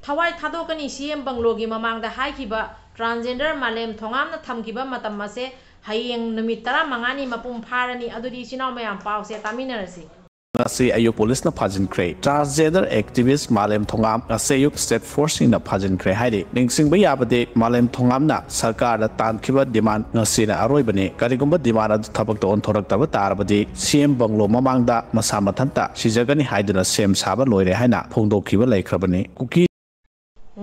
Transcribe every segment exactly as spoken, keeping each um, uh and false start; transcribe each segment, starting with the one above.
ꯊꯋꯥꯏ ꯊꯥꯗꯣꯛꯀꯅꯤ ꯁꯤ ꯑꯦꯝ ꯕꯪꯒ꯭ꯂꯣꯒꯤ ꯃꯃꯥꯡꯗ ꯍꯥꯏꯈꯤꯕ transgender ꯃꯥꯂꯦꯝ ꯊꯣꯉꯥꯝꯅ ꯊꯝꯈꯤꯕ ꯃꯇꯝ ꯑꯁꯦ ꯍꯌꯦꯡ ꯅꯨꯃꯤꯠ ꯇꯔꯥꯃꯉꯥꯅꯤ ꯃꯄꯨꯡ ꯐꯥꯔꯅꯤ꯫ ꯑꯗꯨꯗꯤ ꯏꯆꯤꯟ ꯏꯅꯥꯎ ꯃꯌꯥꯝ ꯄꯥꯎꯁꯦ ꯇꯥꯃꯤꯟꯅꯔꯁꯤ꯫ ꯉꯁꯤ ꯑꯌꯨꯛ ꯄꯨꯂꯤꯁꯅ ꯐꯥꯖꯤꯟꯈ꯭ꯔꯦ꯫ Transgender activist ꯃꯥꯂꯦꯝ ꯊꯣꯉꯥꯝ ꯉꯁꯤ ꯑꯌꯨꯛ state forceꯁꯤꯡꯅ ꯐꯥꯖꯤꯟꯈ꯭ꯔꯦ ꯍꯥꯏꯔꯤ꯫ ꯅꯤꯡꯁꯤꯡꯕ ꯌꯥꯕꯗꯤ ꯃꯥꯂꯦꯝ ꯊꯣꯉꯥꯝꯅ ꯁꯔꯀꯥꯔꯗ ꯇꯥꯟꯈꯤꯕ demand ꯉꯁꯤꯅ ꯑꯔꯣꯏꯕꯅꯤ꯫ ꯀꯔꯤꯒꯨꯝꯕ demand ꯑꯗꯨ ꯊꯕꯛꯇ ꯑꯣꯟꯊꯣꯔꯛꯇꯕ ꯇꯥꯔꯕꯗꯤ ꯁꯤ ꯑꯦꯝ ꯕꯪꯒ꯭ꯂꯣ ꯃꯃꯥꯡꯗ ꯃꯁꯥ ꯃꯊꯟꯇ ꯁꯤꯖꯒꯅꯤ ꯍꯥꯏꯗꯨꯅ ꯁꯦꯝ ꯁꯥꯕ ꯂꯣꯏꯔꯦ ꯍꯥꯏꯅ ꯐꯣꯡꯗꯣꯛꯈꯤꯕ ꯂꯩꯈ꯭ꯔꯕꯅꯤ꯫ ꯀꯨꯀꯤ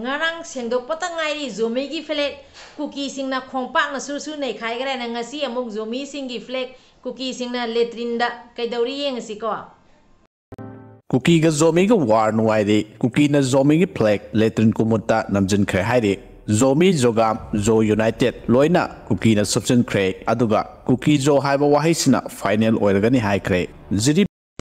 ꯉꯔꯥꯡ ꯁꯦꯡꯗꯣꯛꯄꯇ ꯉꯥꯏꯔꯤ ꯖꯣꯃꯤꯒꯤ flag꯫ ꯀꯨꯀꯤꯁꯤꯡꯅ ꯈꯣꯡꯄꯥꯛꯅ ꯁꯨꯔ ꯁꯨꯔ ꯅꯩꯈꯥꯏꯈ꯭ꯔꯦꯅ ꯉꯁꯤ ꯑꯃꯨꯛ ꯖꯣꯃꯤꯁꯤꯡꯒꯤ flag ꯀꯨꯀꯤꯁꯤꯡꯅ latrineꯗ ꯀꯩꯗꯧꯔꯤ ꯌꯦꯡꯉꯁꯤꯀꯣ꯫ ꯀꯨꯀꯤꯒ ꯖꯣꯃꯤꯒ war ꯅꯨꯡꯉꯥꯏꯔꯤ꯫ ꯀꯨꯀꯤꯅ ꯖꯣꯃꯤꯒꯤ flag latrine ꯀꯨꯃꯨꯠꯇ ꯅꯝꯖꯤꯟꯈ꯭ꯔꯦ ꯍꯥꯏꯔꯤ꯫ ꯖꯣꯃꯤ, ꯖꯣꯒꯥꯝ, ꯖꯣ United ꯂꯣꯏꯅ ꯀꯨꯀꯤꯅ ꯁꯨꯞꯆꯤꯟꯈ꯭ꯔꯦ꯫ ꯑꯗꯨꯒ ꯀꯨꯀꯤ ꯖꯣ ꯍꯥꯏꯕ ꯋꯥꯍꯩꯁꯤꯅ final ꯑꯣꯏꯔꯒꯅꯤ ꯍꯥꯏꯈ꯭ꯔꯦ꯫ ꯖꯤꯔꯤ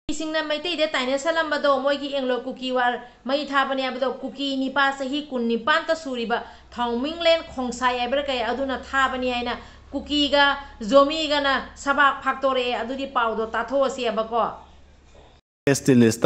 ꯀꯨꯀꯤꯁꯤꯡꯅ ꯃꯩꯇꯩꯗ ꯇꯥꯏꯅꯁꯜꯂꯝꯕꯗꯣ ꯃꯣꯏꯒꯤ Anglo Kuki war ꯃꯩ ꯊꯥꯕꯅꯦ ꯍꯥꯏꯕꯗꯣ ꯀꯨꯀꯤ ꯅꯤꯄꯥ ꯆꯍꯤ ꯀꯨꯟꯅꯤꯄꯥꯟꯇ ꯁꯨꯔꯤꯕ ꯊꯥꯎꯃꯤꯡꯂꯦꯟ ꯈꯣꯡꯁꯥꯏ ꯍꯥꯏꯕ꯭ꯔꯥ ꯀꯩ ꯑꯗꯨꯅ ꯊꯥꯕꯅꯤ ꯍꯥꯏꯅ ꯀꯨꯀꯤꯒ ꯖꯣꯃꯤꯒꯅ ꯁꯕꯥꯛ ꯐꯥꯛꯇꯣꯔꯛꯑꯦ꯫ ꯑꯗꯨꯗꯤ ꯄꯥꯎꯗꯣ ꯇꯥꯊꯣꯛꯑꯁꯦꯕꯀꯣ꯫ West List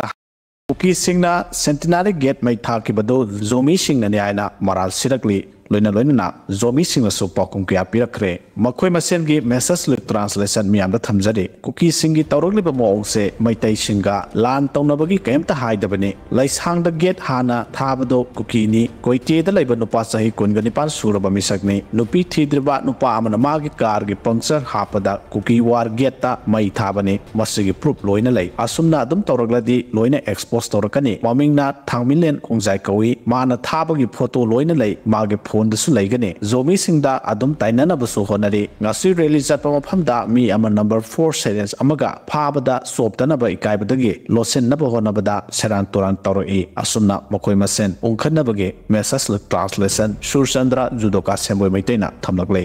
ꯀꯨꯀꯤꯁꯤꯡꯅ Centenary Gate ꯃꯩ ꯊꯥꯈꯤꯕꯗꯨ ꯖꯣꯃꯤꯁꯤꯡꯅꯅꯤ ꯍꯥꯏꯅ ꯃꯔꯥꯜ ꯁꯤꯔꯛꯂꯤ꯫ ꯂꯣꯏꯅ ꯂꯣꯏꯅꯅ ꯖꯣꯃꯤꯁꯤꯡꯅꯁꯨ ꯄꯥꯎꯈꯨꯝ ꯀꯌꯥ ꯄꯤꯔꯛꯈ꯭ꯔꯦ꯫ ꯃꯈꯣꯏ ꯃꯁꯦꯟꯒꯤ message translation ꯃꯤꯌꯥꯝꯗ ꯊꯝꯖꯔꯤ꯫ ꯀꯨꯀꯤꯁꯤꯡꯒꯤ ꯇꯧꯔꯛꯂꯤꯕ ꯃꯑꯣꯡꯁꯦ ꯃꯩꯇꯩꯁꯤꯡꯒ ꯂꯥꯟ ꯇꯧꯅꯕꯒꯤ ꯀꯔꯤꯝꯇ ꯍꯥꯏꯗꯕꯅꯤ꯫ ꯂꯩꯁꯥꯡꯗ gate ꯍꯥꯟꯅ ꯊꯥꯕꯗꯣ ꯀꯨꯀꯤꯅꯤ꯫ ꯀꯣꯏꯇꯦꯗ ꯂꯩꯕ ꯅꯨꯄꯥ ꯆꯍꯤ ꯀꯨꯟꯒ ꯅꯤꯄꯥꯟ ꯁꯨꯔꯕ ꯃꯤꯁꯛꯅꯤ꯫ ꯅꯨꯄꯤ ꯊꯤꯗ꯭ꯔꯤꯕ ꯅꯨꯄꯥ ꯑꯃꯅ ꯃꯥꯒꯤ car ꯒꯤ puncture ꯍꯥꯞꯄꯗ ꯀꯨꯀꯤ war gate ꯇ ꯃꯩ ꯊꯥꯕꯅꯤ꯫ ꯃꯁꯤꯒꯤ proof ꯂꯣꯏꯅ ꯂꯩ꯫ ꯑꯁꯨꯝꯅ ꯑꯗꯨꯝ ꯇꯧꯔꯛꯂꯗꯤ ꯂꯣꯏꯅ expose ꯇꯧꯔꯛꯀꯅꯤ꯫ ꯃꯃꯤꯡꯅ ꯊꯥꯡꯃꯤꯂꯦꯟ ꯈꯣꯡꯖꯥꯏ ꯀꯧꯏ꯫ ꯃꯥꯅ ꯊꯥꯕꯒꯤ photo ꯂꯣꯏꯅ ꯂꯩ꯫ ꯃꯥꯒꯤ phone ꯗꯁꯨ ꯂꯩꯒꯅꯤ꯫ ꯖꯣꯃꯤꯁꯤꯡꯗ ꯑꯗꯨꯝ ꯇꯥꯏꯅꯅꯕꯁꯨ ꯍꯣꯠꯅꯔꯤ꯫ ꯉꯁꯤ rally ꯆꯠꯄ ꯃꯐꯝꯗ ꯃꯤ ꯑꯃ number four series ꯑꯃꯒ ꯐꯥꯕꯗ ꯆꯣꯞꯇꯅꯕ ꯏꯀꯥꯏꯕꯗꯒꯤ ꯂꯣꯠꯁꯤꯟꯅꯕ ꯍꯣꯠꯅꯕꯗ ꯁꯦꯔꯥꯟ ꯇꯨꯔꯥꯟ ꯇꯧꯔꯛꯏ꯫ ꯑꯁꯨꯝꯅ ꯃꯈꯣꯏ ꯃꯁꯦꯟ ꯎꯪꯈꯠꯅꯕꯒꯤ message translation ꯁꯨꯔꯆꯟꯗ꯭ꯔ ꯖꯨꯗꯣꯀꯥ ꯁꯦꯝꯕꯣꯏ ꯃꯩꯇꯩꯅ ꯊꯝꯂꯛꯂꯦ꯫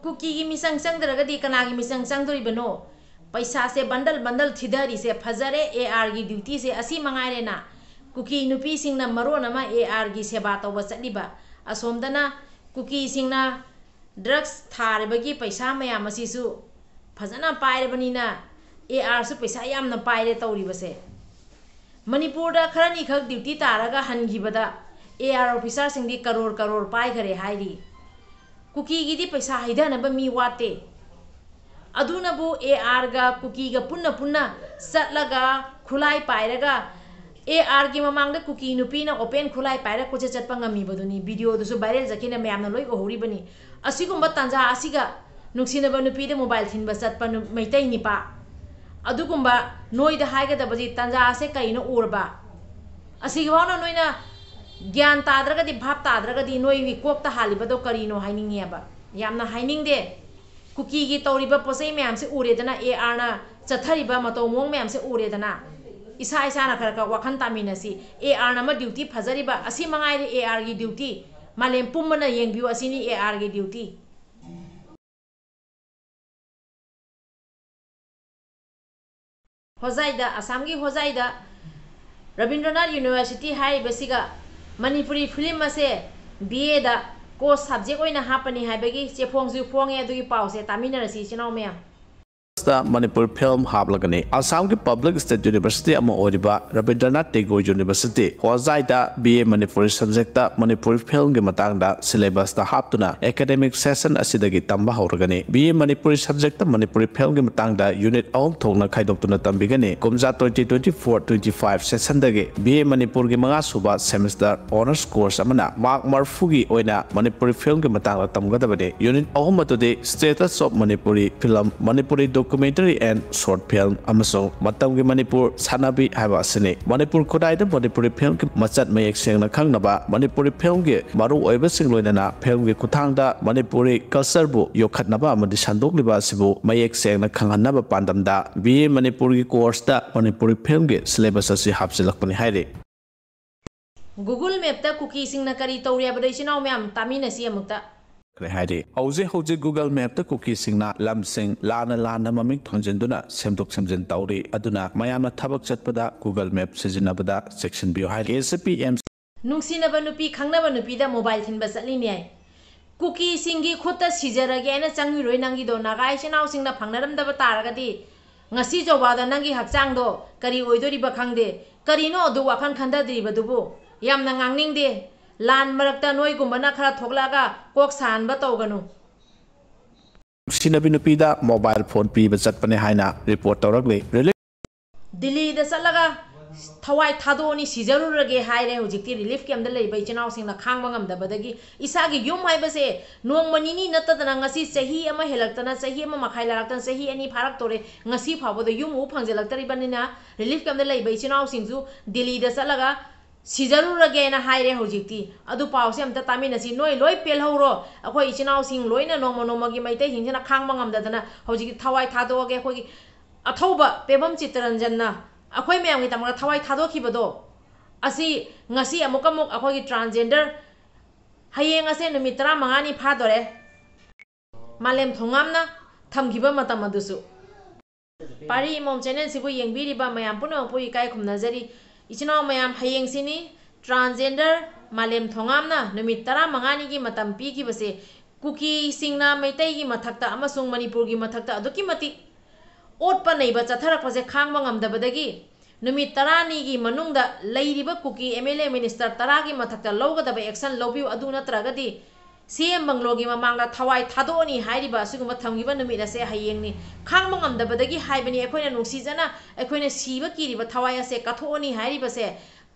ꯀꯨꯀꯤꯒꯤ ꯃꯤꯆꯪ ꯆꯪꯗ꯭ꯔꯒꯗꯤ ꯀꯅꯥꯒꯤ ꯃꯤꯆꯪ ꯆꯪꯗꯣꯔꯤꯕꯅꯣ? ꯄꯩꯁꯥꯁꯦ bundle bundle ꯊꯤꯗꯔꯤꯁꯦ ꯐꯖꯔꯦ, ꯑꯦ ꯑꯥꯔꯒꯤ duty ꯁꯦ ꯑꯁꯤ ꯃꯉꯥꯏꯔꯦꯅ꯫ ꯀꯨꯀꯤ ꯅꯨꯄꯤꯁꯤꯡꯅ ꯃꯔꯣꯟ ꯑꯃ ꯑꯦ ꯑꯥꯔꯒꯤ ꯁꯦꯕꯥ ꯇꯧꯕ ꯆꯠꯂꯤꯕ, ꯑꯁꯣꯝꯗꯅ ꯀꯨꯀꯤꯁꯤꯡꯅ drugs ꯊꯥꯔꯤꯕꯒꯤ ꯄꯩꯁꯥ ꯃꯌꯥꯝ ꯑꯁꯤꯁꯨ ꯐꯖꯅ ꯄꯥꯏꯔꯕꯅꯤꯅ ꯑꯦ ꯑꯥꯔꯁꯨ ꯄꯩꯁꯥ ꯌꯥꯝꯅ ꯄꯥꯏꯔꯦ ꯇꯧꯔꯤꯕꯁꯦ꯫ ꯃꯅꯤꯄꯨꯔꯗ ꯈꯔꯅꯤꯈꯛ duty ꯇꯥꯔꯒ ꯍꯟꯈꯤꯕꯗ AR officerꯁꯤꯡꯗꯤ ꯀꯔꯣꯔ ꯀꯔꯣꯔ ꯄꯥꯏꯈꯔꯦ ꯍꯥꯏꯔꯤ꯫ ꯀꯨꯀꯤꯒꯤꯗꯤ ꯄꯩꯁꯥ ꯍꯩꯊꯅꯕ ꯃꯤ ꯋꯥꯠꯇꯦ꯫ ꯑꯗꯨꯅꯕꯨ ARꯒ ꯀꯨꯀꯤꯒ ꯄꯨꯟꯅ ꯄꯨꯟꯅ ꯆꯠꯂꯒ ꯈꯨꯠꯂꯥꯏ ꯄꯥꯏꯔꯒ ARꯒꯤ ꯃꯃꯥꯡꯗ ꯀꯨꯀꯤ ꯅꯨꯄꯤꯅ open ꯈꯨꯠꯂꯥꯏ ꯄꯥꯏꯔꯒ ꯀꯣꯏꯆꯠ ꯆꯠꯄ ꯉꯝꯃꯤꯕꯗꯨꯅꯤ꯫ Videoꯗꯨꯁꯨ viral ꯆꯠꯈꯤꯅ ꯃꯌꯥꯝꯅ ꯂꯣꯏ ꯎꯍꯧꯔꯤꯕꯅꯤ꯫ ꯑꯁꯤꯒꯨꯝꯕ ꯇꯥꯟꯖꯥ ꯑꯁꯤꯒ ꯅꯨꯡꯁꯤꯅꯕ ꯅꯨꯄꯤꯗ mobile ꯊꯤꯟꯕ ꯆꯠꯄ ꯅꯨ-, ꯃꯩꯇꯩ ꯅꯤꯄꯥ꯫ ꯑꯗꯨꯒꯨꯝꯕ ꯅꯣꯏꯗ ꯍꯥꯏꯒꯗꯕꯗꯤ ꯇꯥꯟꯖꯥ ꯑꯁꯦ ꯀꯩꯅꯣ ꯎꯔꯕ? ꯑꯁꯤꯒꯤ ꯐꯥꯎꯅ ꯅꯣꯏꯅ ꯒ꯭ꯌꯥꯟ ꯇꯥꯗ꯭ꯔꯒꯗꯤ, ꯚꯥꯞ ꯇꯥꯗ꯭ꯔꯒꯗꯤ ꯅꯣꯏꯒꯤ ꯀꯣꯛꯇ ꯍꯥꯜꯂꯤꯕꯗꯣ ꯀꯔꯤꯅꯣ ꯍꯥꯏꯅꯤꯡꯉꯦꯕ꯫ ꯌꯥꯝꯅ ꯍꯥꯏꯅꯤꯡꯗꯦ꯫ ꯀꯨꯀꯤꯒꯤ ꯇꯧꯔꯤꯕ ꯄꯣꯠ ꯆꯩ ꯃꯌꯥꯝꯁꯦ ꯎꯔꯦꯗꯅ, ARꯅ ꯆꯠꯊꯔꯤꯕ ꯃꯇꯧ ꯃꯑꯣꯡ ꯃꯌꯥꯝꯁꯦ ꯎꯔꯦꯗꯅ, ꯏꯁꯥ ꯏꯁꯥꯅ ꯈꯔ ꯈꯔ ꯋꯥꯈꯜ ꯇꯥꯃꯤꯟꯅꯁꯤ꯫ ARꯅ ꯑꯃ duty ꯐꯖꯔꯤꯕ, ꯑꯁꯤ ꯃꯉꯥꯏꯔꯦ ARꯒꯤ duty꯫ ꯃꯥꯂꯦꯝ ꯄꯨꯝꯕꯅ ꯌꯦꯡꯕꯤꯌꯨ, ꯑꯁꯤꯅꯤ ARꯒꯤ duty꯫ ꯍꯣꯖꯥꯏꯗ, ꯑꯁꯥꯝꯒꯤ ꯍꯣꯖꯥꯏꯗ ꯔꯕꯤꯟꯗ꯭ꯔꯅꯥꯊ University ꯍꯥꯏꯔꯤꯕꯁꯤꯒ ꯃꯅꯤꯄꯨꯔꯤ film ꯑꯁꯦ BAꯗ core subject ꯑꯣꯏꯅ ꯍꯥꯞꯄꯅꯤ ꯍꯥꯏꯕꯒꯤ ꯆꯦꯐꯣꯡꯁꯨ ꯐꯣꯡꯉꯦ꯫ ꯑꯗꯨꯒꯤ ꯄꯥꯎꯁꯦ ꯇꯥꯃꯤꯟꯅꯔꯁꯤ ꯏꯆꯤꯟ ꯏꯅꯥꯎ ꯃꯌꯥꯝ꯫ ꯃꯅꯤꯄꯨꯔ film ꯍꯥꯞꯂꯒꯅꯤ꯫ ꯑꯁꯥꯝꯒꯤ public state university ꯑꯃ ꯑꯣꯏꯔꯤꯕ ꯔꯕꯤꯟꯗ꯭ꯔꯅꯥꯊ ꯇꯦꯒꯣꯔ University, ꯍꯣꯖꯥꯏꯗ BA ꯃꯅꯤꯄꯨꯔꯤ subjectꯇ ꯃꯅꯤꯄꯨꯔꯤ filmꯒꯤ ꯃꯇꯥꯡꯗ syllabusꯇ ꯍꯥꯞꯇꯨꯅ academic session ꯑꯁꯤꯗꯒꯤ ꯇꯝꯕ ꯍꯧꯔꯒꯅꯤ꯫ BA ꯃꯅꯤꯄꯨꯔꯤ subjectꯇ ꯃꯅꯤꯄꯨꯔꯤ filmꯒꯤ ꯃꯇꯥꯡꯗ unit ꯑꯍꯨꯝ ꯊꯣꯛꯅ ꯈꯥꯏꯗꯣꯛꯇꯨꯅ ꯇꯝꯕꯤꯒꯅꯤ꯫ ꯀꯨꯝꯖꯥ twenty twenty four twenty five sessionꯗꯒꯤ BA ꯃꯅꯤꯄꯨꯔꯒꯤ ꯃꯉꯥ ꯁꯨꯕ semester honours course ꯑꯃꯅ mark ꯃꯔꯤꯐꯨꯒꯤ ꯑꯣꯏꯅ ꯃꯅꯤꯄꯨꯔꯤ filmꯒꯤ ꯃꯇꯥꯡꯗ ꯇꯝꯒꯗꯕꯅꯤ꯫ Unit ꯑꯍꯨꯝ ꯑꯗꯨꯗꯤ status of Manipuri film, Manipuri documentary and short film, ꯑꯃꯁꯨꯡ ꯃꯇꯝꯒꯤ ꯃꯅꯤꯄꯨꯔ ꯁꯥꯟꯅꯕꯤ ꯍꯥꯏꯕ ꯑꯁꯤꯅꯤ꯫ ꯃꯅꯤꯄꯨꯔ ꯈꯨꯟꯅꯥꯏꯗ ꯃꯅꯤꯄꯨꯔꯤ filmꯒꯤ ꯃꯆꯠ ꯃꯌꯦꯛ ꯁꯦꯡꯅ ꯈꯪꯅꯕ, ꯃꯅꯤꯄꯨꯔꯤ filmꯒꯤ ꯃꯔꯨꯑꯣꯏꯕꯁꯤꯡ, ꯂꯣꯏꯅꯅ filmꯒꯤ ꯈꯨꯠꯊꯥꯡꯗ ꯃꯅꯤꯄꯨꯔꯤ cultureꯕꯨ ꯌꯣꯛꯈꯠꯅꯕ ꯑꯃꯗꯤ ꯁꯟꯗꯣꯛꯂꯤꯕ ꯑꯁꯤꯕꯨ ꯃꯌꯦꯛ ꯁꯦꯡꯅ ꯈꯪꯍꯟꯅꯕ ꯄꯥꯟꯗꯝꯗ BA ꯃꯅꯤꯄꯨꯔꯒꯤ courseꯇ ꯃꯅꯤꯄꯨꯔꯤ filmꯒꯤ syllabus ꯑꯁꯤ ꯍꯥꯞꯆꯤꯜꯂꯛꯄꯅꯤ ꯍꯥꯏꯔꯤ꯫ Google Mapꯇ ꯀꯨꯀꯤꯁꯤꯡꯅ ꯀꯔꯤ ꯇꯧꯔꯤ ꯍꯥꯏꯕꯗꯣ ꯏꯆꯤꯟ ꯏꯅꯥꯎ ꯃꯌꯥꯝ ꯇꯥꯃꯤꯟꯅꯁꯤ ꯑꯃꯨꯛꯇ꯫ ꯍꯥꯏꯔꯤ꯫ ꯍꯧꯖꯤꯛ ꯍꯧꯖꯤꯛ Google Mapꯇ ꯀꯨꯀꯤꯁꯤꯡꯅ ꯂꯝꯁꯤꯡ ꯂꯥꯟꯅ ꯂꯥꯟꯅ ꯃꯃꯤꯡ ꯊꯣꯟꯖꯤꯟꯗꯨꯅ ꯁꯦꯝꯗꯣꯛ ꯁꯦꯝꯖꯤꯟ ꯇꯧꯔꯤ꯫ ꯑꯗꯨꯅ ꯃꯌꯥꯝꯅ ꯊꯕꯛ ꯆꯠꯄꯗ Google Map ꯁꯤꯖꯤꯟꯅꯕꯗ ꯆꯦꯛꯁꯤꯟꯕꯤꯌꯨ ꯍꯥꯏꯔꯤ꯫ ꯑꯦ ꯁꯤ ꯄꯤ ꯑꯦꯝ ꯅꯨꯡꯁꯤꯅꯕ ꯅꯨꯄꯤ ꯈꯪꯅꯕ ꯅꯨꯄꯤꯗ mobile ꯊꯤꯟꯕ ꯆꯠꯂꯤꯅꯦ꯫ ꯀꯨꯀꯤꯁꯤꯡꯒꯤ ꯈꯨꯠꯇ ꯁꯤꯖꯔꯒꯦ ꯍꯥꯏꯅ ꯆꯪꯉꯤꯔꯣꯏ ꯅꯪꯒꯤꯗꯣ꯫ ꯅꯥꯒꯥ ꯏꯆꯤꯟ ꯏꯅꯥꯎꯁꯤꯡꯅ ꯐꯪꯅꯔꯝꯗꯕ ꯇꯥꯔꯒꯗꯤ ꯉꯁꯤ ꯖꯧꯕꯥꯗ ꯅꯪꯒꯤ ꯍꯛꯆꯥꯡꯗꯣ ꯀꯔꯤ ꯑꯣꯏꯗꯣꯔꯤꯕ ꯈꯪꯗꯦ꯫ ꯀꯔꯤꯅꯣ ꯑꯗꯨ ꯋꯥꯈꯜ ꯈꯟꯊꯗ꯭ꯔꯤꯕꯗꯨꯕꯨ? ꯌꯥꯝꯅ ꯉꯥꯡꯅꯤꯡꯗꯦ꯫ ꯂꯥꯟ ꯃꯔꯛꯇ ꯅꯣꯏꯒꯨꯝꯕꯅ ꯈꯔ ꯊꯣꯛꯂꯛꯑꯒ ꯀꯣꯛ ꯁꯥꯍꯟꯕ ꯇꯧꯒꯅꯨ꯫ ꯅꯨꯡꯁꯤꯅꯕꯤ ꯅꯨꯄꯤꯗ ꯃꯣꯕꯥꯏꯜ ꯐꯣꯟ ꯄꯤꯕ ꯆꯠꯄꯅꯦ ꯍꯥꯏꯅ ꯔꯤꯄꯣꯔꯠ ꯇꯧꯔꯛꯂꯤ꯫ ꯔꯤꯂꯤꯐ ꯗꯤꯜꯂꯤꯗ ꯆꯠꯂꯒ ꯊꯋꯥꯏ ꯊꯥꯗꯣꯛꯑꯅꯤ, ꯁꯤꯖꯔꯨꯔꯒꯦ ꯍꯥꯏꯔꯦ ꯍꯧꯖꯤꯛꯇꯤ ꯔꯤꯂꯤꯐ ꯀꯦꯝꯞꯇ ꯂꯩꯕ ꯏꯆꯤꯟ ꯏꯅꯥꯎꯁꯤꯡꯅ ꯈꯥꯡꯕ ꯉꯝꯗꯕꯗꯒꯤ꯫ ꯏꯁꯥꯒꯤ ꯌꯨꯝ ꯍꯥꯏꯕꯁꯦ ꯅꯣꯡꯃ ꯅꯤꯅꯤ ꯅꯠꯇꯗꯅ ꯉꯁꯤ ꯆꯍꯤ ꯑꯃ ꯍꯦꯜꯂꯛꯇꯅ, ꯆꯍꯤ ꯑꯃ ꯃꯈꯥꯏ ꯂꯥꯜꯂꯛꯇꯅ, ꯆꯍꯤ ꯑꯅꯤ ꯐꯥꯔꯛꯇꯣꯔꯦ꯫ ꯉꯁꯤ ꯐꯥꯎꯕꯗ ꯌꯨꯝ ꯎ ꯐꯪꯖꯜꯂꯛꯇꯔꯤꯕꯅꯤꯅ ꯔꯤꯂꯤꯐ ꯀꯦꯝꯞꯇ ꯂꯩꯕ ꯏꯆꯤꯟ ꯏꯅꯥꯎꯁꯤꯡꯁꯨ ꯗꯤꯜꯂꯤꯗ ꯆꯠꯂꯒ ꯁꯤꯖꯔꯨꯔꯒꯦꯅ ꯍꯥꯏꯔꯦ ꯍꯧꯖꯤꯛꯇꯤ꯫ ꯑꯗꯨ ꯄꯥꯎꯁꯦ ꯑꯝꯇ ꯇꯥꯃꯤꯟꯅꯁꯤ꯫ ꯅꯣꯏ ꯂꯣꯏ ꯄꯦꯜꯍꯧꯔꯣ꯫ ꯑꯩꯈꯣꯏ ꯏꯆꯤꯟ ꯏꯅꯥꯎꯁꯤꯡ ꯂꯣꯏꯅ ꯅꯣꯡꯃ ꯅꯣꯡꯃꯒꯤ ꯃꯩꯇꯩꯁꯤꯡꯁꯤꯅ ꯈꯥꯡꯕ ꯉꯝꯗꯗꯅ ꯍꯧꯖꯤꯛꯇꯤ ꯊꯋꯥꯏ ꯊꯥꯗꯣꯛꯑꯒꯦ꯫ ꯑꯩꯈꯣꯏꯒꯤ ꯑꯊꯧꯕ ꯄꯦꯕꯝ ꯆꯤꯠꯇꯔꯟꯖꯟꯅ ꯑꯩꯈꯣꯏ ꯃꯌꯥꯝꯒꯤꯗꯃꯛꯇ ꯊꯋꯥꯏ ꯊꯥꯗꯣꯛꯈꯤꯕꯗꯣ, ꯑꯁꯤ ꯉꯁꯤ ꯑꯃꯨꯛꯀ ꯑꯃꯨꯛ ꯑꯩꯈꯣꯏꯒꯤ ꯇ꯭ꯔꯥꯟꯁꯖꯦꯟꯗꯔ ꯍꯌꯦꯡ ꯑꯁꯦ ꯅꯨꯃꯤꯠ ꯇꯔꯥꯃꯉꯥꯅꯤ ꯐꯥꯗꯣꯔꯦ꯫ ꯃꯥꯂꯦꯝ ꯊꯣꯉꯥꯝꯅ ꯊꯝꯈꯤꯕ ꯃꯇꯝ ꯑꯗꯨꯁꯨ꯫ ꯄꯥꯔꯤ ꯏꯃꯣꯝ ꯆꯦꯅꯦꯜꯁꯤꯕꯨ ꯌꯦꯡꯕꯤꯔꯤꯕ ꯃꯌꯥꯝ ꯄꯨꯝꯅꯃꯛꯄꯨ ꯏꯀꯥꯏ ꯈꯨꯝꯅꯖꯔꯤ꯫ ꯏꯆꯤꯟ ꯏꯅꯥꯎ ꯃꯌꯥꯝ, ꯍꯌꯦꯡꯁꯤꯅꯤ ꯇ꯭ꯔꯥꯟꯁꯖꯦꯟꯗꯔ ꯃꯥꯂꯦꯝ ꯊꯣꯉꯥꯝꯅ ꯅꯨꯃꯤꯠ ꯇꯔꯥꯃꯉꯥꯅꯤꯒꯤ ꯃꯇꯝ ꯄꯤꯈꯤꯕꯁꯦ꯫ ꯀꯨꯀꯤꯁꯤꯡꯅ ꯃꯩꯇꯩꯒꯤ ꯃꯊꯛꯇ ꯑꯃꯁꯨꯡ ꯃꯅꯤꯄꯨꯔꯒꯤ ꯃꯊꯛꯇ ꯑꯗꯨꯛꯀꯤ ꯃꯇꯤꯛ ꯑꯣꯠꯄ ꯅꯩꯕ ꯆꯠꯊꯔꯛꯄꯁꯦ ꯈꯥꯡꯕ ꯉꯝꯗꯕꯗꯒꯤ ꯅꯨꯃꯤꯠ ꯇꯔꯥꯅꯤꯒꯤ ꯃꯅꯨꯡꯗ ꯂꯩꯔꯤꯕ ꯀꯨꯀꯤ ꯑꯦꯝ ꯑꯦꯜ ꯑꯦ ꯃꯤꯅꯤꯁꯇꯔ ꯇꯔꯥꯒꯤ ꯃꯊꯛꯇ ꯂꯧꯒꯗꯕ ꯑꯦꯛꯁꯟ ꯂꯧꯕꯤꯌꯨ, ꯑꯗꯨ ꯅꯠꯇ꯭ꯔꯒꯗꯤ ꯁꯤ ꯑꯦꯝ ꯕꯪꯒ꯭ꯂꯣꯒꯤ ꯃꯃꯥꯡꯗ ꯊꯋꯥꯏ ꯊꯥꯗꯣꯛꯑꯅꯤ ꯍꯥꯏꯔꯤꯕ ꯑꯁꯤꯒꯨꯝꯕ ꯊꯝꯈꯤꯕ ꯅꯨꯃꯤꯠ ꯑꯁꯦ ꯍꯌꯦꯡꯅꯤ꯫ ꯈꯥꯡꯕ ꯉꯝꯗꯕꯗꯒꯤ ꯍꯥꯏꯕꯅꯤ꯫ ꯑꯩꯈꯣꯏꯅ ꯅꯨꯡꯁꯤꯖꯅ ꯑꯩꯈꯣꯏꯅ ꯁꯤꯕ ꯀꯤꯔꯤꯕ ꯊꯋꯥꯏ ꯑꯁꯦ ꯀꯠꯊꯣꯛꯑꯅꯤ ꯍꯥꯏꯔꯤꯕꯁꯦ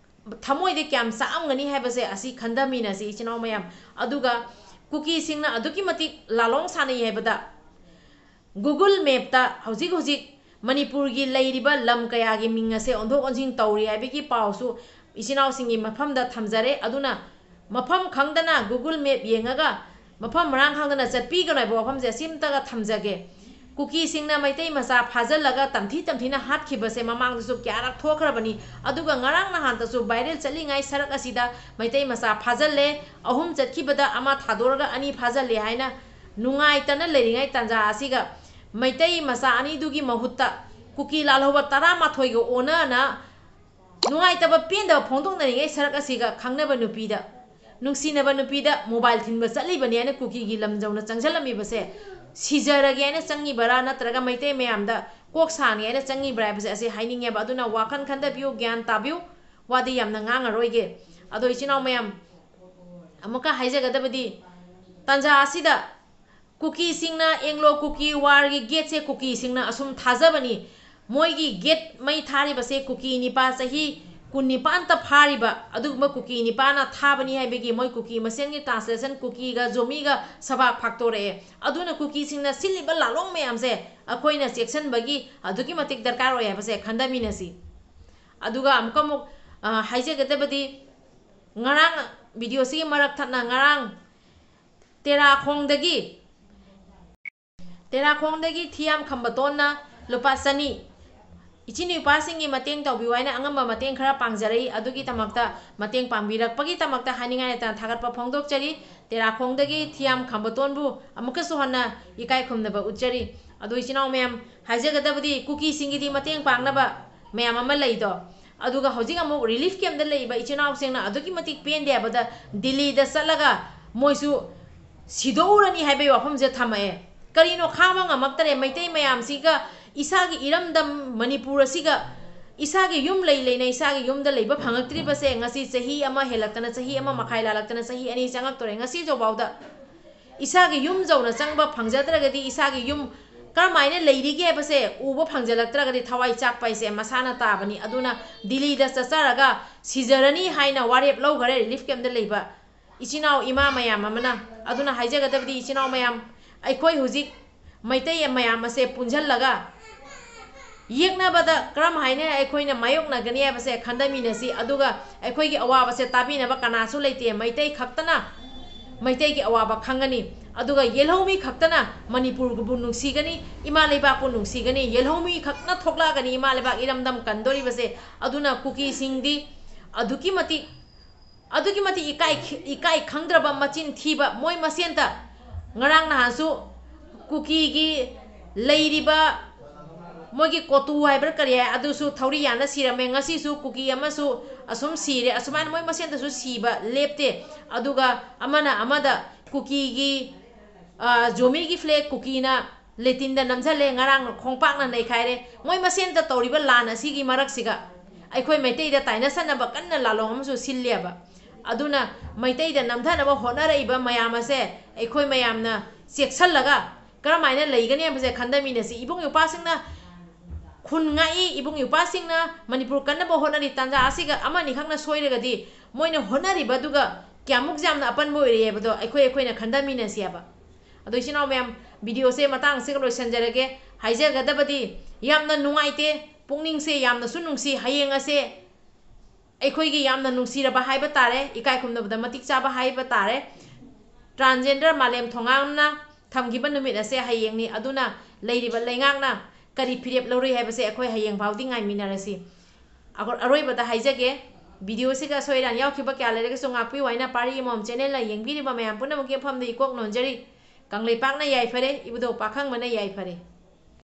ꯊꯃꯣꯏꯗ ꯀꯌꯥꯝ ꯆꯥꯛꯑꯝꯒꯅꯤ ꯍꯥꯏꯕꯁꯦ ꯑꯁꯤ ꯈꯟꯊꯃꯤꯟꯅꯁꯤ ꯏꯆꯤꯟ ꯏꯅꯥꯎ ꯃꯌꯥꯝ꯫ ꯑꯗꯨꯒ ꯀꯨꯀꯤꯁꯤꯡꯅ ꯑꯗꯨꯛꯀꯤ ꯃꯇꯤꯛ ꯂꯥꯂꯣꯡ ꯁꯥꯟꯅꯩ ꯍꯥꯏꯕꯗ ꯒꯨꯒꯜ ꯃꯦꯞꯇ ꯍꯧꯖꯤꯛ ꯍꯧꯖꯤꯛ ꯃꯅꯤꯄꯨꯔꯒꯤ ꯂꯩꯔꯤꯕ ꯂꯝ ꯀꯌꯥꯒꯤ ꯃꯤꯡ ꯑꯁꯦ ꯑꯣꯟꯊꯣꯛ ꯑꯣꯟꯁꯤꯟ ꯇꯧꯔꯤ ꯍꯥꯏꯕꯒꯤ ꯄꯥꯎꯁꯨ ꯏꯆꯤꯟ ꯏꯅꯥꯎꯁꯤꯡꯒꯤ ꯃꯐꯝꯗ ꯊꯝꯖꯔꯦ꯫ ꯑꯗꯨꯅ ꯃꯐꯝ ꯈꯪꯗꯅ ꯒꯨꯒꯜ ꯃꯦꯞ ꯌꯦꯡꯉꯒ ꯃꯐꯝ ꯃꯔꯥꯡ ꯈꯪꯗꯅ ꯆꯠꯄꯤꯒꯅꯨ ꯍꯥꯏꯕ ꯋꯥꯐꯝꯁꯦ ꯑꯁꯤꯝꯇꯒ ꯊꯝꯖꯒꯦ꯫ ꯀꯨꯀꯤꯁꯤꯡꯅ ꯃꯩꯇꯩ ꯃꯆꯥ ꯐꯥꯖꯤꯜꯂꯒ ꯇꯝꯊꯤ ꯇꯝꯊꯤꯅ ꯍꯥꯠꯈꯤꯕꯁꯦ ꯃꯃꯥꯡꯗꯁꯨ ꯀꯌꯥꯔꯛ ꯊꯣꯛꯈ꯭ꯔꯕꯅꯤ꯫ ꯑꯗꯨꯒ ꯉꯔꯥꯡ ꯅꯍꯥꯟꯇꯁꯨ ꯚꯥꯏꯔꯦꯜ ꯆꯠꯂꯤꯉꯩ ꯁꯔꯛ ꯑꯁꯤꯗ ꯃꯩꯇꯩ ꯃꯆꯥ ꯐꯥꯖꯤꯜꯂꯦ, ꯑꯍꯨꯝ ꯆꯠꯈꯤꯕꯗ ꯑꯃ ꯊꯥꯗꯣꯔꯒ ꯑꯅꯤ ꯐꯥꯖꯤꯜꯂꯦ ꯍꯥꯏꯅ ꯅꯨꯡꯉꯥꯏꯇꯅ ꯂꯩꯔꯤꯉꯩ ꯇꯥꯟꯖꯥ ꯑꯁꯤꯒ ꯃꯩꯇꯩ ꯃꯆꯥ ꯑꯅꯤꯗꯨꯒꯤ ꯃꯍꯨꯠꯇ ꯀꯨꯀꯤ ꯂꯥꯜꯍꯧꯕ ꯇꯔꯥꯃꯥꯊꯣꯏꯒ ꯑꯣꯟꯅꯅ ꯅꯨꯡꯉꯥꯏꯇꯕ ꯄꯦꯟꯗꯕ ꯐꯣꯡꯗꯣꯛꯅꯔꯤꯉꯩ ꯁꯔꯛ ꯑꯁꯤꯒ ꯈꯪꯅꯕ ꯅꯨꯄꯤꯗ, ꯅꯨꯡꯁꯤꯅꯕ ꯅꯨꯄꯤꯗ ꯃꯣꯕꯥꯏꯜ ꯊꯤꯟꯕ ꯆꯠꯂꯤꯕꯅꯤ ꯍꯥꯏꯅ ꯀꯨꯀꯤꯒꯤ ꯂꯝꯖꯧꯅ ꯆꯪꯁꯤꯜꯂꯝꯃꯤꯕꯁꯦ ꯁꯤꯖꯔꯒꯦ ꯍꯥꯏꯅ ꯆꯪꯉꯤꯕꯔꯥ ꯅꯠꯇ꯭ꯔꯒ ꯃꯩꯇꯩ ꯃꯌꯥꯝꯗ ꯀꯣꯛ ꯁꯥꯡꯉꯦ ꯍꯥꯏꯅ ꯆꯪꯉꯤꯕ꯭ꯔꯥ ꯍꯥꯏꯕꯁꯦ ꯑꯁꯤ ꯍꯥꯏꯅꯤꯡꯉꯦꯕ꯫ ꯑꯗꯨꯅ ꯋꯥꯈꯜ ꯈꯟꯊꯕꯤꯌꯨ, ꯒ꯭ꯌꯥꯟ ꯇꯥꯕꯤꯌꯨ, ꯋꯥꯗꯤ ꯌꯥꯝꯅ ꯉꯥꯡꯉꯔꯣꯏꯒꯦ꯫ ꯑꯗꯣ ꯏꯆꯤꯟ ꯏꯅꯥꯎ ꯃꯌꯥꯝ, ꯑꯃꯨꯛꯀ ꯍꯥꯏꯖꯒꯗꯕꯗꯤ, ꯇꯥꯟꯖꯥ ꯑꯁꯤꯗ ꯀꯨꯀꯤꯁꯤꯡꯅ, ꯑꯦꯡꯒ꯭ꯂꯣ ꯀꯨꯀꯤ ꯋꯥꯔꯒꯤ ꯒꯦꯠꯁꯦ ꯀꯨꯀꯤꯁꯤꯡꯅ ꯑꯁꯨꯝ ꯊꯥꯖꯕꯅꯤ, ꯃꯣꯏꯒꯤ ꯒꯦꯠ ꯃꯩ ꯊꯥꯔꯤꯕꯁꯦ ꯀꯨꯀꯤ ꯅꯤꯄꯥ ꯆꯍꯤ ꯀꯨꯟꯅꯤꯄꯥꯟꯇ ꯐꯥꯔꯤꯕ ꯑꯗꯨꯒꯨꯝꯕ ꯀꯨꯀꯤ ꯅꯤꯄꯥꯅ ꯊꯥꯕꯅꯤ ꯍꯥꯏꯕꯒꯤ ꯃꯣꯏ ꯀꯨꯀꯤ ꯃꯁꯦꯟꯒꯤ translation, ꯀꯨꯀꯤꯒ ꯖꯣꯃꯤꯒ ꯁꯕꯥꯛ ꯐꯥꯛꯇꯣꯔꯛꯑꯦ꯫ ꯑꯗꯨꯅ ꯀꯨꯀꯤꯁꯤꯡꯅ ꯁꯤꯜꯂꯤꯕ ꯂꯥꯂꯣꯡ ꯃꯌꯥꯝꯁꯦ ꯑꯩꯈꯣꯏꯅ ꯆꯦꯛꯁꯤꯟꯕꯒꯤ ꯑꯗꯨꯛꯀꯤ ꯃꯇꯤꯛ ꯗꯔꯀꯥꯔ ꯑꯣꯏ ꯍꯥꯏꯕꯁꯦ ꯈꯟꯊꯃꯤꯟꯅꯁꯤ꯫ ꯑꯗꯨꯒ ꯑꯃꯨꯛꯀ ꯑꯃꯨꯛ, ꯑ, ꯍꯥꯏꯖꯒꯗꯕꯗꯤ, ꯉꯔꯥꯡ, video ꯁꯤꯒꯤ ꯃꯔꯛ ꯊꯠꯅ ꯉꯔꯥꯡ ꯇꯦꯔꯥꯈꯣꯡꯗꯒꯤ, ꯇꯦꯔꯥꯈꯣꯡꯗꯒꯤ ꯊꯤꯌꯥꯝ ꯈꯝꯕꯇꯣꯟꯅ ꯂꯨꯄꯥ ꯆꯅꯤ, ꯏꯆꯤꯟ ꯅꯨꯄꯥꯁꯤꯡꯒꯤ ꯃꯇꯦꯡ ꯇꯧꯕꯤꯌꯨ ꯍꯥꯏꯅ ꯑꯉꯝꯕ ꯃꯇꯦꯡ ꯈꯔ ꯄꯥꯡꯖꯔꯛꯏ꯫ ꯑꯗꯨꯒꯤꯗꯃꯛꯇ, ꯃꯇꯦꯡ ꯄꯥꯡꯕꯤꯔꯛꯄꯒꯤꯗꯃꯛꯇ ꯍꯥꯏꯅꯤꯡꯉꯥꯏ ꯂꯩꯇꯅ ꯊꯥꯒꯠꯄ ꯐꯣꯡꯗꯣꯛꯆꯔꯤ꯫ ꯇꯦꯔꯥꯈꯣꯡꯗꯒꯤ ꯊꯤꯌꯥꯝ ꯈꯝꯕꯇꯣꯟꯕꯨ ꯑꯃꯨꯛꯀꯁꯨ ꯍꯟꯅ ꯏꯀꯥꯏ ꯈꯨꯝꯅꯕ ꯎꯠꯆꯔꯤ꯫ ꯑꯗꯣ ꯏꯆꯤꯟ ꯏꯅꯥꯎ ꯃꯌꯥꯝ, ꯍꯥꯏꯖꯒꯗꯕꯗꯤ, ꯀꯨꯀꯤꯁꯤꯡꯒꯤꯗꯤ ꯃꯇꯦꯡ ꯄꯥꯡꯅꯕ ꯃꯌꯥꯝ ꯑꯃ ꯂꯩꯗꯣ꯫ ꯑꯗꯨꯒ ꯍꯧꯖꯤꯛ ꯑꯃꯨꯛ relief camp ꯗ ꯂꯩꯔꯤꯕ ꯏꯆꯤꯟ ꯏꯅꯥꯎꯁꯤꯡꯅ ꯑꯗꯨꯛꯀꯤ ꯃꯇꯤꯛ ꯄꯦꯟꯗꯦ ꯍꯥꯏꯕꯗ ꯗꯤꯜꯂꯤꯗ ꯆꯠꯂꯒ ꯃꯣꯏꯁꯨ ꯁꯤꯗꯣꯛꯎꯔꯅꯤ ꯍꯥꯏꯕꯒꯤ ꯋꯥꯐꯝꯁꯦ ꯊꯝꯃꯛꯑꯦ꯫ ꯀꯔꯤꯅꯣ ꯈꯥꯡꯕ ꯉꯝꯃꯛꯇꯔꯦ? ꯃꯩꯇꯩ ꯃꯌꯥꯝꯁꯤꯒ, ꯏꯁꯥꯒꯤ ꯏꯔꯝꯗꯝ ꯃꯅꯤꯄꯨꯔ ꯑꯁꯤꯒ, ꯏꯁꯥꯒꯤ ꯌꯨꯝ ꯂꯩ ꯂꯩꯅ ꯏꯁꯥꯒꯤ ꯌꯨꯝꯗ ꯂꯩꯕ ꯐꯪꯉꯛꯇ꯭ꯔꯤꯕꯁꯦ ꯉꯁꯤ ꯆꯍꯤ ꯑꯃ ꯍꯦꯜꯂꯛꯇꯅ, ꯆꯍꯤ ꯑꯃ ꯃꯈꯥꯏ ꯂꯥꯜꯂꯛꯇꯅ, ꯆꯍꯤ ꯑꯅꯤ ꯆꯪꯉꯛꯇꯣꯔꯦ꯫ ꯉꯁꯤ ꯐꯥꯎꯕꯗ ꯏꯁꯥꯒꯤ ꯌꯨꯝ ꯌꯧꯅ ꯆꯪꯕ ꯐꯪꯖꯗ꯭ꯔꯒꯗꯤ, ꯏꯁꯥꯒꯤ ꯌꯨꯝ ꯀꯔꯝꯍꯥꯏꯅ ꯂꯩꯔꯤꯒꯦ ꯍꯥꯏꯕꯁꯦ ꯎꯕ ꯐꯪꯖꯜꯂꯛꯇ꯭ꯔꯒꯗꯤ, ꯊꯋꯥꯏ ꯆꯥꯛꯄ ꯍꯥꯏꯁꯦ ꯃꯁꯥꯅ ꯇꯥꯕꯅꯤ꯫ ꯑꯗꯨꯅ ꯗꯤꯜꯂꯤꯗ ꯆꯠꯆꯔꯒ ꯁꯤꯖꯔꯅꯤ ꯍꯥꯏꯅ ꯋꯥꯔꯦꯞ ꯂꯧꯈꯔꯦ relief camp ꯗ ꯂꯩꯕ ꯏꯆꯤꯟ ꯏꯅꯥꯎ ꯏꯃꯥ ꯃꯌꯥꯝ ꯑꯃꯅ꯫ ꯑꯗꯨꯅ ꯍꯥꯏꯖꯒꯗꯕꯗꯤ, ꯏꯆꯤꯟ ꯏꯅꯥꯎ ꯃꯌꯥꯝ, ꯑꯩꯈꯣꯏ ꯍꯧꯖꯤꯛ ꯃꯩꯇꯩ ꯃꯌꯥꯝ ꯑꯁꯦ ꯄꯨꯟꯁꯤꯜꯂꯒ ꯌꯦꯛꯅꯕꯗ ꯀꯔꯝ ꯍꯥꯏꯅ ꯑꯩꯈꯣꯏꯅ ꯃꯥꯌꯣꯛꯅꯒꯅꯤ ꯍꯥꯏꯕꯁꯦ ꯈꯟꯊꯃꯤꯟꯅꯁꯤ꯫ ꯑꯗꯨꯒ ꯑꯩꯈꯣꯏꯒꯤ ꯑꯋꯥꯕꯁꯦ ꯇꯥꯕꯤꯅꯕ ꯀꯅꯥꯁꯨ ꯂꯩꯇꯦ꯫ ꯃꯩꯇꯩ ꯈꯛꯇꯅ ꯃꯩꯇꯩꯒꯤ ꯑꯋꯥꯕ ꯈꯪꯒꯅꯤ꯫ ꯑꯗꯨꯒ ꯌꯦꯜꯍꯧꯃꯤ ꯈꯛꯇꯅ ꯃꯅꯤꯄꯨꯔꯕꯨ ꯅꯨꯡꯁꯤꯒꯅꯤ, ꯏꯃꯥ ꯂꯩꯕꯥꯛꯄꯨ ꯅꯨꯡꯁꯤꯒꯅꯤ꯫ ꯌꯦꯜꯍꯧꯃꯤ ꯈꯛꯅ ꯊꯣꯛꯂꯛꯑꯒꯅꯤ ꯏꯃꯥ ꯂꯩꯕꯥꯛ ꯏꯔꯝꯗꯝ ꯀꯟꯗꯣꯔꯤꯕꯁꯦ꯫ ꯑꯗꯨꯅ ꯀꯨꯀꯤꯁꯤꯡꯗꯤ ꯑꯗꯨꯛꯀꯤ ꯃꯇꯤꯛ, ꯑꯗꯨꯛꯀꯤ ꯃꯇꯤꯛ ꯏꯀꯥꯏ, ꯏꯀꯥꯏ ꯈꯪꯗ꯭ꯔꯕ, ꯃꯆꯤꯟ ꯊꯤꯕ, ꯃꯣꯏ ꯃꯁꯦꯟꯇ꯫ ꯉꯔꯥꯡ ꯅꯍꯥꯟꯁꯨ ꯀꯨꯀꯤꯒꯤ ꯂꯩꯔꯤꯕ ꯃꯣꯏꯒꯤ ꯀꯣꯇꯨ ꯍꯥꯏꯕ꯭ꯔꯥ ꯀꯔꯤ ꯍꯥꯏ, ꯑꯗꯨꯁꯨ ꯊꯧꯔꯤ ꯌꯥꯟꯗ ꯁꯤꯔꯝꯃꯦ꯫ ꯉꯁꯤꯁꯨ ꯀꯨꯀꯤ ꯑꯃꯁꯨ ꯑꯁꯨꯝ ꯁꯤꯔꯦ꯫ ꯑꯁꯨꯃꯥꯏꯅ ꯃꯣꯏ ꯃꯁꯦꯟꯗꯁꯨ ꯁꯤꯕ ꯂꯦꯞꯇꯦ꯫ ꯑꯗꯨꯒ ꯑꯃꯅ ꯑꯃꯗ ꯀꯨꯀꯤꯒꯤ, ꯑ, ꯖꯣꯃꯤꯒꯤ flag ꯀꯨꯀꯤꯅ ꯂꯦꯇꯤꯟꯗ ꯅꯝꯁꯤꯜꯂꯦ, ꯉꯔꯥꯡꯅ ꯈꯣꯡꯄꯥꯛꯅ ꯅꯩꯈꯥꯏꯔꯦ꯫ ꯃꯣꯏ ꯃꯁꯦꯟꯇ ꯇꯧꯔꯤꯕ ꯂꯥꯟ ꯑꯁꯤꯒꯤ ꯃꯔꯛꯁꯤꯒ ꯑꯩꯈꯣꯏ ꯃꯩꯇꯩꯗ ꯇꯥꯏꯅꯁꯟꯅꯕ ꯀꯟꯅ ꯂꯥꯂꯣꯡ ꯑꯃꯁꯨ ꯁꯤꯜꯂꯦꯕ꯫ ꯑꯗꯨꯅ ꯃꯩꯇꯩꯗ ꯅꯝꯊꯅꯕ ꯍꯣꯠꯅꯔꯛꯏꯕ ꯃꯌꯥꯝ ꯑꯁꯦ ꯑꯩꯈꯣꯏ ꯃꯌꯥꯝꯅ ꯆꯦꯛꯁꯤꯜꯂꯒ ꯀꯔꯝꯍꯥꯏꯅ ꯂꯩꯒꯅꯤ ꯍꯥꯏꯕꯁꯦ ꯈꯟꯊꯃꯤꯟꯅꯁꯤ꯫ ꯏꯕꯨꯡ ꯏꯄ꯭ꯋꯥꯁꯤꯡꯅ ꯈꯨꯟ ꯉꯥꯛꯏ, ꯏꯕꯨꯡ ꯏꯄ꯭ꯋꯥꯁꯤꯡꯅ ꯃꯅꯤꯄꯨꯔ ꯀꯟꯅꯕ ꯍꯣꯠꯅꯔꯤ꯫ ꯇꯥꯟꯖꯥ ꯑꯁꯤꯒ ꯑꯃꯅꯤꯈꯛꯅ ꯁꯣꯏꯔꯒꯗꯤ ꯃꯣꯏꯅ ꯍꯣꯠꯅꯔꯤꯕꯗꯨꯒ ꯀꯌꯥꯃꯨꯛ ꯌꯥꯝꯅ ꯑꯄꯟꯕ ꯑꯣꯏꯔꯛꯑꯦ ꯍꯥꯏꯕꯗꯣ ꯑꯩꯈꯣꯏ ꯑꯩꯈꯣꯏꯅ ꯈꯟꯊꯃꯤꯟꯅꯁꯤ ꯍꯥꯏꯕ꯫ ꯑꯗꯣ ꯏꯆꯤꯟ ꯏꯅꯥꯎ ꯃꯌꯥꯝ, ꯚꯤꯗꯤꯑꯣꯁꯦ ꯃꯇꯥꯡ ꯑꯁꯤꯒ ꯂꯣꯏꯁꯤꯟꯖꯔꯒꯦ꯫ ꯍꯥꯏꯖꯒꯗꯕꯗꯤ ꯌꯥꯝꯅ ꯅꯨꯡꯉꯥꯏꯇꯦ, ꯄꯨꯛꯅꯤꯡꯁꯦ ꯌꯥꯝꯅꯁꯨ ꯅꯨꯡꯁꯤ꯫ ꯍꯌꯦꯡ ꯑꯁꯦ ꯑꯩꯈꯣꯏꯒꯤ ꯌꯥꯝꯅ ꯅꯨꯡꯁꯤꯔꯕ ꯍꯥꯏꯕ ꯇꯥꯔꯦ, ꯏꯀꯥꯏ ꯈꯨꯝꯅꯕꯗ ꯃꯇꯤꯛ ꯆꯥꯕ ꯍꯥꯏꯕ ꯇꯥꯔꯦ, ꯇ꯭ꯔꯥꯟꯖꯦꯟꯗꯔ ꯃꯥꯂꯦꯝ ꯊꯣꯉꯥꯝꯅ ꯊꯝꯈꯤꯕ ꯅꯨꯃꯤꯠ ꯑꯁꯦ ꯍꯌꯦꯡꯅꯤ꯫ ꯑꯗꯨꯅ ꯂꯩꯔꯤꯕ ꯂꯩꯉꯥꯛꯅ ꯀꯔꯤ ꯐꯤꯔꯦꯞ ꯂꯧꯔꯤ ꯍꯥꯏꯕꯁꯦ ꯑꯩꯈꯣꯏ ꯍꯌꯦꯡ ꯐꯥꯎꯗꯤ ꯉꯥꯏꯃꯤꯟꯅꯔꯁꯤ꯫ ꯑꯒꯣ-, ꯑꯔꯣꯏꯕꯗ ꯍꯥꯏꯖꯒꯦ, ꯚꯤꯗꯤꯑꯣꯁꯤꯒ ꯑꯁꯣꯏ ꯑꯔꯥꯟ ꯌꯥꯎꯈꯤꯕ ꯀꯌꯥ ꯂꯩꯔꯒꯁꯨ ꯉꯥꯛꯄꯤꯌꯨ ꯍꯥꯏꯅ ꯄꯥꯔꯤ ꯑꯃꯃꯝ ꯆꯦꯅꯦꯜꯅ ꯌꯦꯡꯕꯤꯔꯤꯕ ꯃꯌꯥꯝ ꯄꯨꯝꯅꯃꯛꯀꯤ ꯃꯐꯝꯗ ꯏꯀꯣꯛ ꯅꯣꯟꯖꯔꯤ꯫ ꯀꯪꯂꯩꯄꯥꯛꯅ ꯌꯥꯏꯐꯔꯦ, ꯏꯕꯨꯙꯧ ꯄꯥꯈꯪꯕꯅ ꯌꯥꯏꯐꯔꯦ꯫